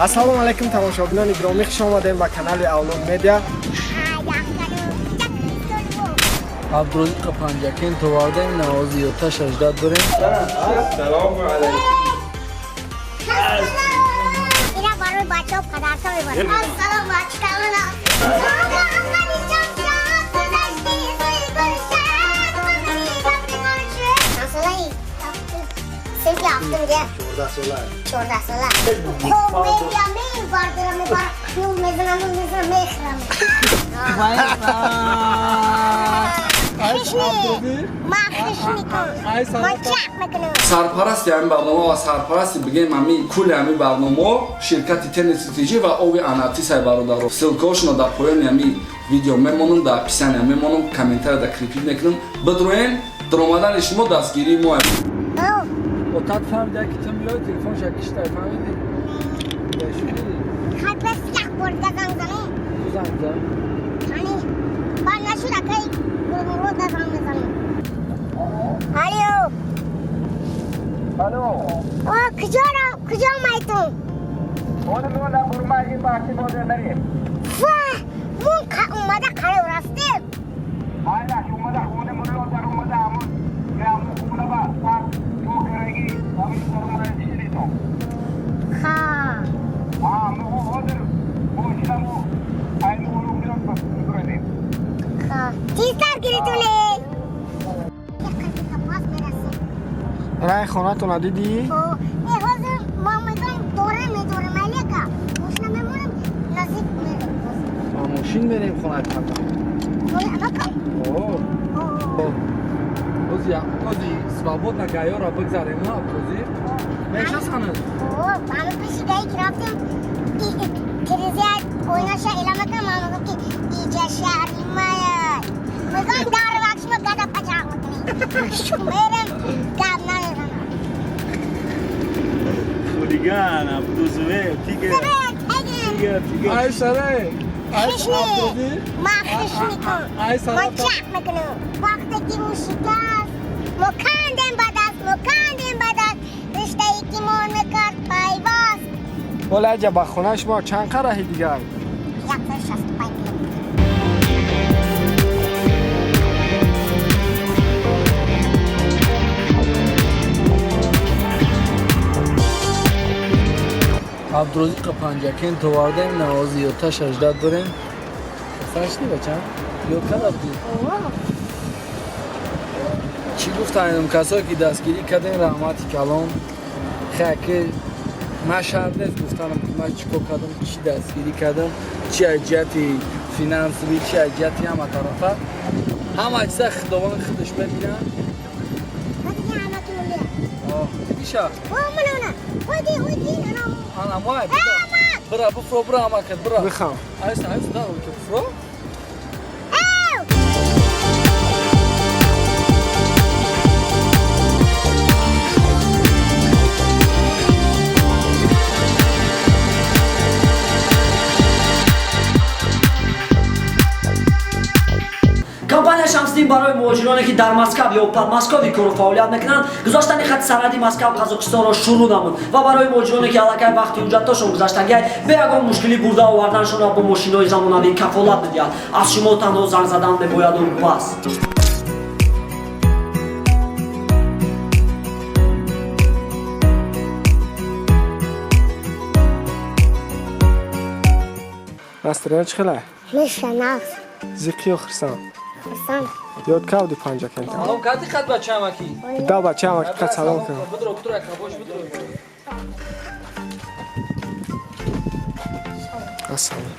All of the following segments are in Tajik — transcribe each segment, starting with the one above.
Ассалому алайкум тамошобинони гиромӣ, хуш омадем ба канали Авлод Медиа. Абдурозиқа Панҷакент овардем, навози ёта шаждат дорем. Ассалому алайкум. Ина барои бачаҳо падарка мебарад. Ассалому алайкум. Синфи ҳафтум ге? 14 сола. 14 сола. Хоб мебия, мебардорам, мебарам, нул мезанам, нул мезанам, мехӯрам. Хишни! Ман хиш мекунам. Ман чақ мекунам. Сарпарасти ҳамин барнома ва сарпарасти бигем ҳамин кулли ҳамин барномаҳо ширкати Теннис ва ови Анатисай, бародаро. Ссылкаҳошонро дар поёни ҳамин видео мемонам, дар описания мемонам, комментария дар крепить мекунам. Бидроен, даромадани шумо дастгирии мо. Отат фаҳмида ки ту миёй, телефонша киштай, фаҳмидӣ? Шунидӣ? Хатбас як бор дига занг занам. Ту занг зан. Ани, баъд нашуд, акай Гулмурод да занг мезанам. Алло. Алло. О, куҷо куҷо омадтун? Хонумон бурмаги бахти бозор мерем. Ва, мон омада қарор рафтем. Айлаш омада хона мулло дар омада ҳамон ҳамон хона ба сар токараги ҳамин дар омада ширитон. Ха. А мо ҳозир мошинамо аймолу миён бурадем. Ха. Тезтар гиритоне. Як қадика пас мерасем. Рай хонатона дидӣ? О, э ҳозир ма мегам дорем медорем алека. Мошина мемонем наздик мерем. Мошин мерем хонаи папа. Хонаи амакам? О. О. Ози свободно гаёра бигзарем, на Абдурозиқ? Мешасанад? О, ҳама пеши гаи ки рафтем, тиреза оинаша эла мекунам, ман мегӯм ки иҷа шаҳри мая. Мегӯм дар вақт шумо гада пачақ мекунед. Мерем, гап намезанам. Хулиган Абдузуве тигр. Зубер, тегин. Тигр, тигр. Ай шаре! Ай Хишни. Абдурозиқ! Ман хиш мекунам. Ай Ман салата. чақ мекунам. Вақте ки мушикаст, мо кандем ба даст, мо кандем ба даст. Риштае ки мон мекард пайваст. Ҳола аҷа ба хонаи шумо чанд қараҳи дигар? 165 километр. Абдурозиқа Панҷакент овардем, навози ёта шаждат дорем. Хасан шудӣ, бачам? Ёд карда будӣ? Чӣ гуфтаем, касое ки дастгирӣ кардем, раҳмати калон. Хе ки ман шарт нест гуфтанам ки ман чӣ кор кардам, чӣ дастгирӣ кардам, чӣ аз ҷиҳати финансовӣ, чӣ аз ҷиҳати ҳама тарафа. Ҳама чиза Худованд худаш мебинад. Ма дига амаки мулия. Дидиша? О, мана, ойди, ойди, ана. Ана май, бира, буфро, бира, амакат, бира. Бихам. Айса, айса, да, ки буфро. Ав! Компания Шамсиддин барои муҳоҷироне, ки дар Москав ё Подмоскови кору фаъолият мекунанд, гузоштани хати сарҳади Москав Қазоқистонро шурӯъ намуд ва барои муҳоҷироне, ки аллакай вақти ҳуҷҷатҳошон гузаштагиай, бе ягон мушкилӣ бурда оварданашонро бо мошинҳои замонавӣ кафолат медиҳад. Аз шумо танҳо занг задан мебояду бас. Настроение чӣ хела? Меша нағз. Зиқӣ ё хурсанд? Хурсанд. Ёд кавди Панҷакента? Салом кардӣ хат бачаамаки? Да, бачаамаки қад салом кун. Будро, будро, кабош, будро. Ассалом.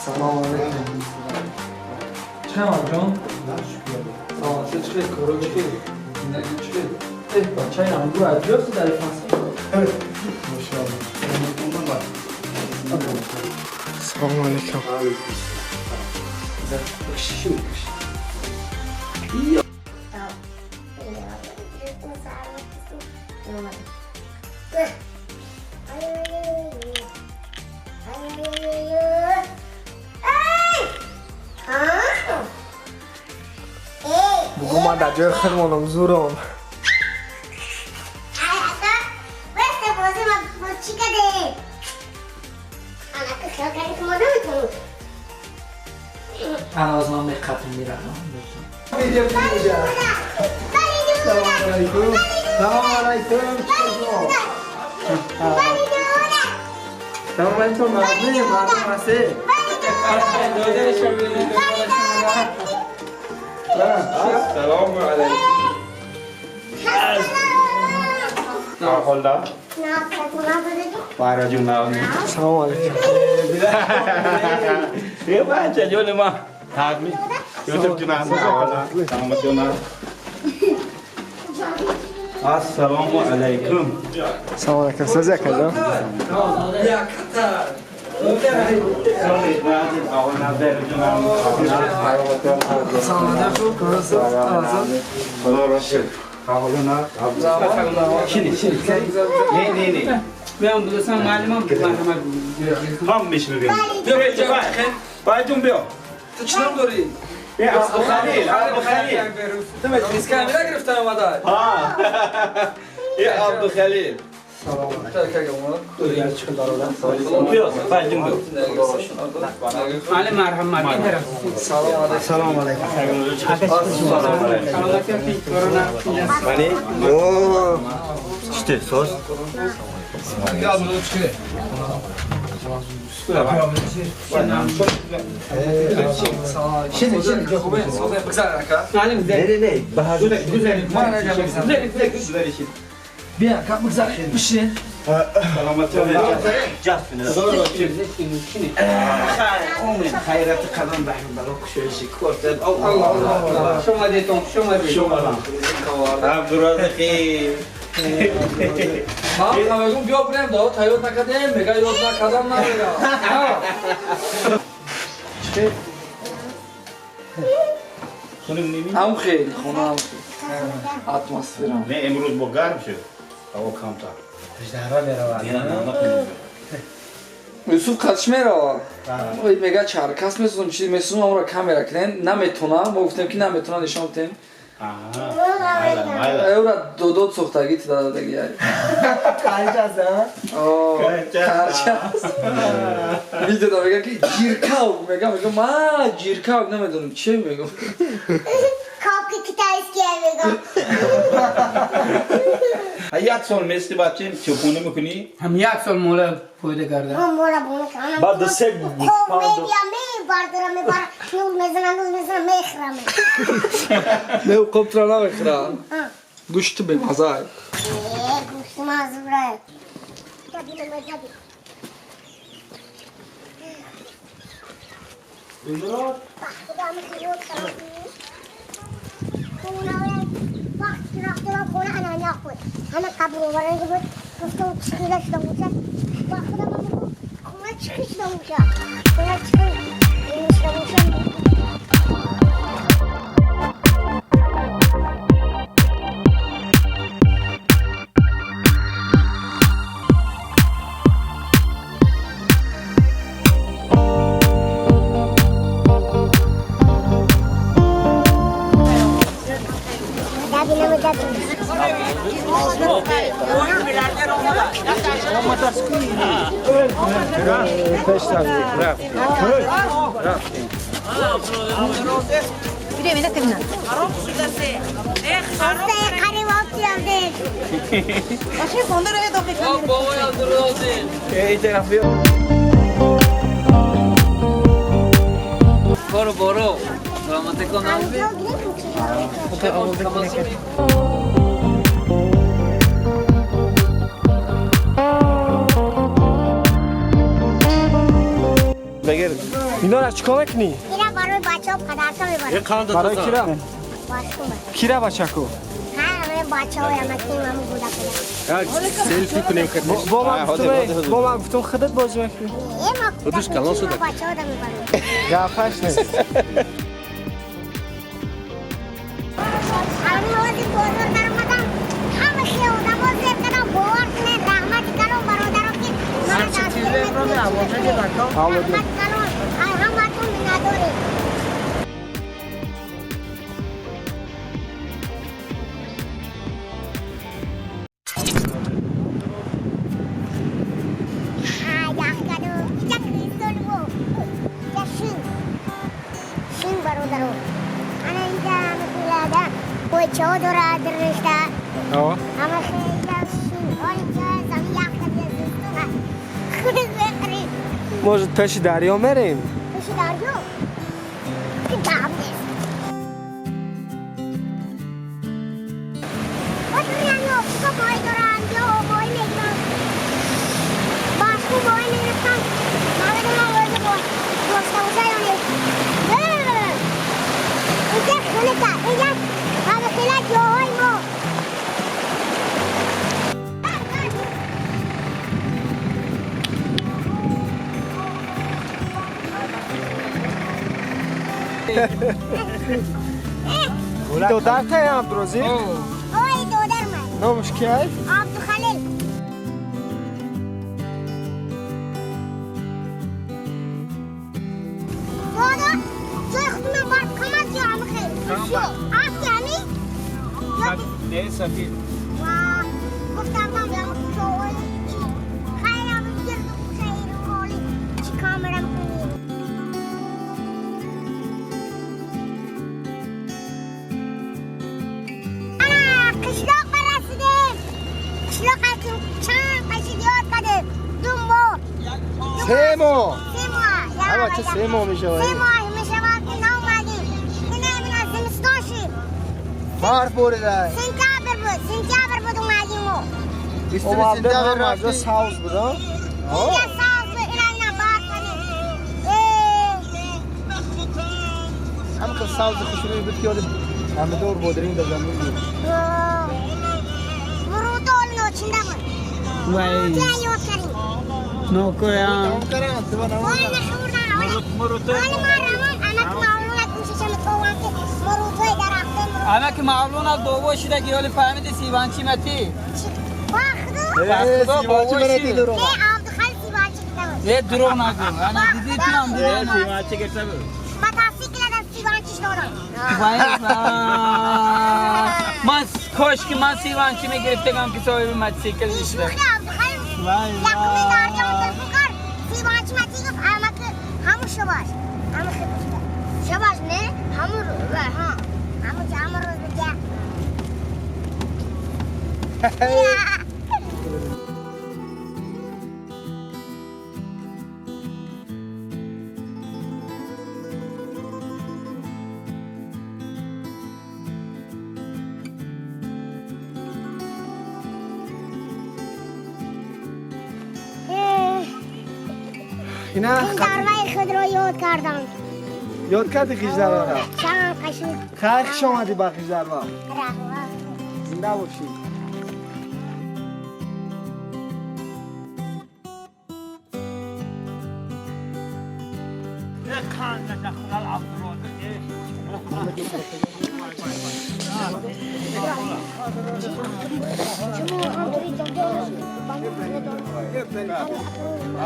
Салом алейкум. Чӣ ҷон? Саломатӣ чӣ хел? Коро чӣ хел? Зиндагӣ чӣ хел? Э, бачаи ангур аз ҷо дар фасл? Салому алейкум. Бугу ман дар ҷои худ монам, зурам. Ана аз ман меқапим миравам. Салом алайкум. Салом алайкум. Салом алайкум. Мардум, мардум ҳастед? Салом алайкум. Холда. Салом алайкум. Е бача ҷони ма. Ҳадми. Юсуф ҷунам. Саломат ҷонам. Ассалому алайкум. Салом алайкум. Сӯзи акаҷон. Худоро шукр. Не, не, не. Меам дӯстам маълумам марҳамат. Ҳам мешунавем. Байҷун биё. Ту чӣ ном дорӣ? Абдухалил, Абдухалил. Ту меҷлис камера гирифта омада? Ҳа. Е Абдухалил. Биё, байҷун биё. Маълум марҳамат. Салом алайкум. Саломатӣ корона. Мани? Чите, сос? Маълум Бия, кап бигзар, бишин. Хайрати қадам баҳрим бало кушоиши кортад. Шумо дитон, шумо дитон. Абдуразиқи. Ман мегум биё бирем, до тайёр накардем, мега ёд накардам намега. Ҳам хел, хона ҳам хел. Атмосфера. Не, имрӯз бо гарм шуд. Ҳаво камтар. Юсуф қадш мерава. Ой мега чаркас месозам, чиз месозам, амро камера кунем, наметонам, мо гуфтем ки наметонам нишон бидем. Эура додод сохтагӣ дадодаги яй. Карчас. Видеода мега ки ҷиркав мега, мега ма ҷиркав намедонам че мегум. Копки китайский мегам. Як сол мести бачем чӯпонӣ мекунӣ? Ҳам як сол мола фоида кардам. Ман мола бона кардам. Баъд се Хоб мебия, мебардорам, мебарам, нур мезанам, нур мезанам, мехӯрам. Не, уқоб тра намехӯра. Гӯшти бемаза. Э, гӯшти мазура. Габи. Худо мехӯрад хароб. Хона вақт рафтам хона ана нахӯд. Ҳама қабр оварда буд. Гуфтам чиқида шуда бошад. Ба худо ман хона чиқи шуда бошад. Хона чиқи шуда бошад. Боро боро. Саломатӣ кун. Инора чикор мекунӣ? Ина барои бачаҳо падарка мебарам. Барои кира? Бачаҳо. Кира бачаку? Ҳа, ҳамаи бачаҳои ҳамаки ҳаму гудакуна. Селфи кунем. Бо ман гуфтум худат бозӣ мекунӣ? Е, ман Худаш калон шуда. Бачаҳо да мебарам. Гапаш нест. Ҳамин ҳозир бозор даромадам, ҳама хел одамо зеб кардам, бовар кунед, раҳмати калон бародаро, ки мана дастгирӣ мекунед. Раҳмати калон, ай ҳаматон миннатдорем. Ях каду, иҷа кристол бо, иҷа шин. Шин бародаро. Ана инҷа ҳама бойчаҳо дорад диришта. Ҳама хела шин. Оли ҷа замин ях кади зистона. Худи бехари. Может, пеши дарё мерем? Пеши дарё? Ки гап нест. Отурян ё моҳӣ доранд, ё моҳӣ мегиранд. Башку моҳӣ мегирифтанд. Намедонам ози дошта боша ё не. Инҷа хунука, инҷа ҳама хела ҷоҳои мо. Додартай Абдурозиқ? Ой, додар ман. Номаш киай? Абдухалил. Дода, ҷои худуман барф кам аст ё ҳама хел? Шо, аст ҳами? Не, сафид. Ва, гуфтам ям ҷоҳои чи. Хайрам гирду шаҳри холи чи камерам кунӣ. Ана, қишлоққа расидем. Қишлоққа чанд қашид ёд кардем. 2 моҳ. 3 моҳ. 3 моҳ. Ҳама ча 3 моҳ мешавад. 3 моҳ мешавад ки наомадем. Ина бина зимистон шид. Барф борида. Сентябр буд, сентябр буд омадем мо. Сентябр рафти савз буд, а? Инҷа савз буд, ина ина барф ҳамин. Ҳам ки савзи хушрӯй буд, ки ёди помидор бодиринг дар замин буд. Муруту оли ночинда буд. Мурутуя ёд кардем. Нокоям. Тамом карам, тиба Оли намонда. нахӯрдан, оли. Муруту. Оли ман равам, амаки Мавлона кӯшишам метовам ки мурутуи дарахтои мурут. Амаки Мавлона бобо шуда ки ёли фаҳмиди сиванчи мати. Ба худо. Э, сиванчи мана дурӯғ. Не, Абдухалил сиванчи гирифта буд. Э, дурӯғ нагӯ. Ана диди тунам дидам. Сиванчи гирифта буд. Мотоцикл дам сиванчиш додам. Вай ман кош ки ман сиванчи мегирифтагам ки соҳиби мотосикл мешудам. Шӯхи Абдухалил. Вай Якуми дарҷон телефон кард. Сиванчи мати гуфт, амаки ҳаму шабаш. Ҳаму хел шабаш не, ҳаму ҳа. Ҳаму ҳаму рӯз бигя. Ина Ин дарваи худро ёд кардам. Ёд карди хиждарвара? Чанд қашид. Хайр, хуш омадӣ ба хиждарва. Раҳмат. Зинда бошӣ.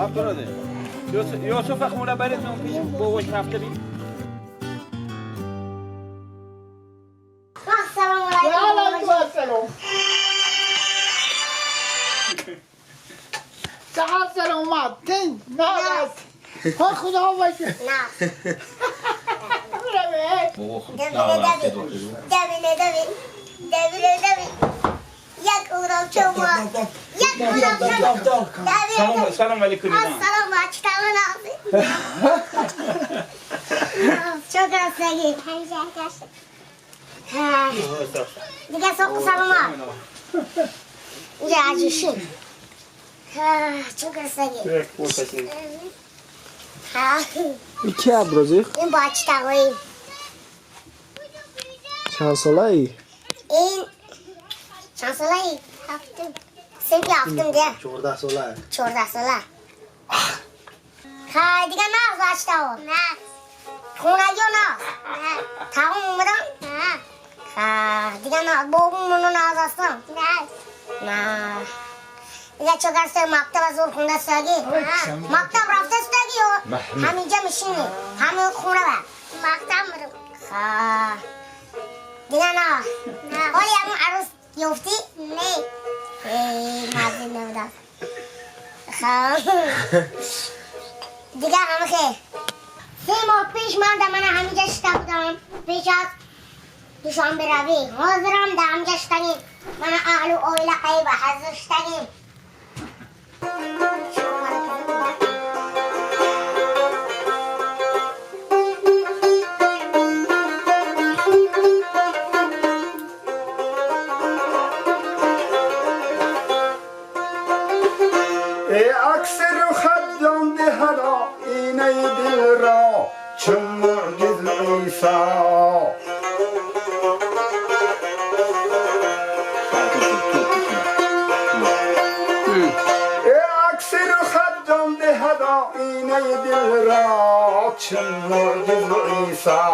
Абдурозиқ. Юсуф хона баред ман пеш бобош рафта бин. Ассалому алайкум. السلام. صحت سلامت تن ناس خدا باشه. На. Бобо Дави, дави, дави, дави, дави, дави. Як урам чома. Як урам чома. Дави. Салом, салом алейкум. Ассалому алейкум. Çok rastlayın. Hemşe arkadaşlar. Дига соқу саломат. Инҷа аҷушин. Чун красаги. Ки Абдурозиқ? Ин бачтаҳои. Чанд солаӣ? Ин чанд солаи? Ҳафтум. Синфи ҳафтум дия. 14 сола. 14 сола. Хай, дига нағз бачтао? Нағз. Хонагиё нағз? Таом омадан? Ха, дига нағз. Бобумуно нағз ҳастам? Нағз. На. Дига чо карста, мактаба зур хундастаги? Мактаб рафтастаги ё ҳаминҷа мишинӣ? Ҳамин хона ба? Мактаб мирам. Ха. Дига нағз. Ҳоли ҳамун арӯс ёфтӣ? Не. Эй, маззӣ набудааст. Ха. Дига ҳамахе. 3 моҳ пеш ман дар мана ҳаминҷа шита будам. Пеш аз Душанбе равӣ. Ҳозирам дар ҳаминҷа шитагим. Мана аҳлу оила қайба ҳазир шитагим. ای عکس رخت جان دهد آینه دل را چون معجز عیسی. ای عکس رخت جان دهد آینه دل را چون معجز عیسی.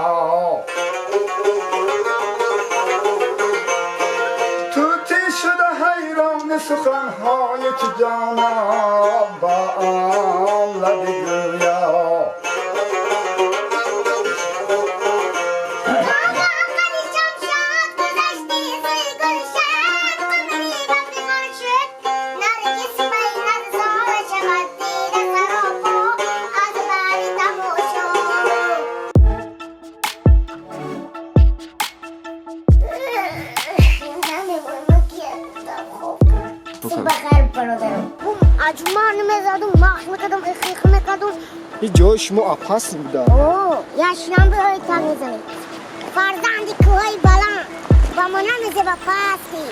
توتی شده حیران سخنهای تو جانا با آن لب گویا. بابا قلیچم شد گذشتی سوی گلشن قمری ببریان شد نرگس بین زار شود دیده سراپا از بر تماشا. بخیر برادرم اجماع نمیزدم مخ میکردم اخیخ میکردم. Ин ҷои шумо опасный буда. О, я шнам ҳои так мезанем. Фарзанди кӯҳои баланд ба монанди зеба пасти.